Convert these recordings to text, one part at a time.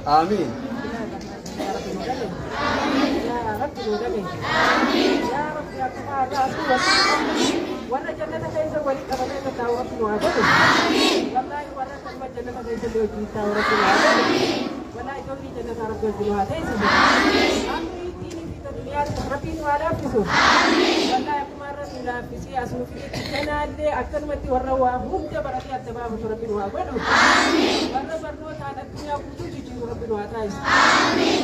Aamiin. Warra jannata keessa waliin qabatee tattaa'u rabbi nu haa godhu. Wallaahi warra kanuma jannata keessa illee wajjin taa'u rabbi nu haa godhu. Wallaahi ijoollee jannataa rabbi wajjin nu haa teessisu. Amrii diinii fi duniyaatti rabbi nu haa laaffisu. Wallaahi akkuma irra nu laaffisee as nu fidetti kanaallee akkanumatti warra waa hunda baratee adda baafatu rabbi nu haa godhu. Warra barnootaan addunyaa guutuu jijjiiru rabbi nu haa taasisu.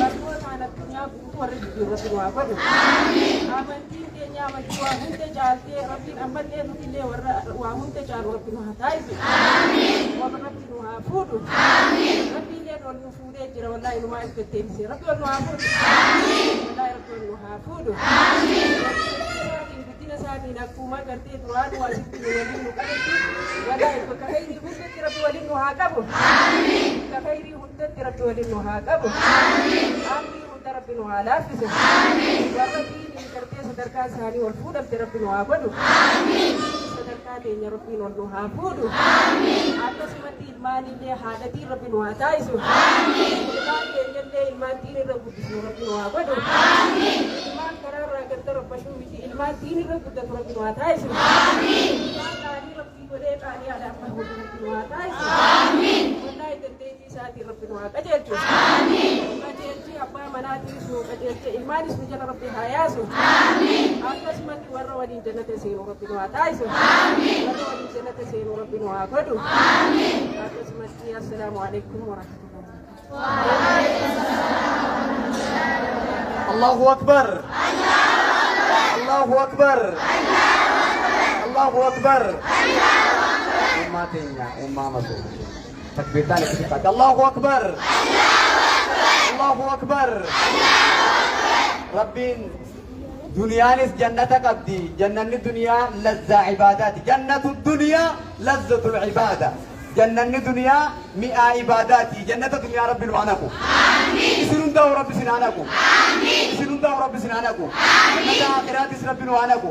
Barnootaan addunyaa guutuu warra jijjiiru rabbi nu haa godhu. Amantiin keenya amantii waa hunda caaltee rabbiin ammallee nutillee warra waa hunda caalu rabbi nu haa taasisu. Warra rabbi nu haa fuudhu. Rabbiillee ol nu fuudhee jira wallaahi numaa if deddeebisee rabbi ol nu haa fuudhu. Wallaahi rabbi ol nu haa fuudhu. Guddina isaatiin akkuma gartee duraan waa sitti nu waliin nu qabetti wallaahi bakka khayrii hundatti rabbi waliin nu haa qabu. Bakka khayrii hundatti rabbi waliin nu haa qabu. Amrii hunda rabbi nu haa laaffisu. Warra diinii gartee sadarkaa isaanii ol fuudhamte rabbi nu haa godhu. Sadarkaa teenya rabbiin ol nu haa fuudhu. Akkasumatti ilmaanillee haadhatiin rabbi nu haa taasisu. Ilmaan keenyallee ilmaan diin irra guddisnu rabbi nu haa godhu. Ilmaan karaa irraa ganda rabbashuu miti ilmaan diin irra guddatu rabbi nu haa taasisu. Ilmaan qaalii rabbii godhee qaalii haadha abbaa godhu rabbi nu haa taasisu. Wallaahi dandeettii isaatiin rabbi nu haa qajeelchu. Qajeelchi abbaa manaatiinis nu qajeelche ilmaanis nu jala rabbi haa yaasu. Akkasumatti warra waliin jannata seenu rabbi nu haa taasisu. Warra waliin jannata seenu rabbi nu haa godhu. Akkasumatti assalaamu alaikum warahmatullahi. Allahu Akbar. Allahu Akbar. Allahu Akbar. Ummaa teenya, ummaa masoo. Takbiirtaan itti xiqqaate. Allahu Akbar. Allahu Akbar. Rabbiin duniyaanis jannata qabdi. Jannanni duniyaa lazzaa ibaadaati. Jannatu duniyaa lazzatul ibaada. Jannanni duniyaa mi'aa ibaadaati. Jannata duniyaa Rabbi nu haa naqu. Isin hundaa'u Rabbi isin haa naqu. Isin hundaa'u Rabbi isin haa naqu. Jannata aakhiraatis Rabbi nu haa naqu.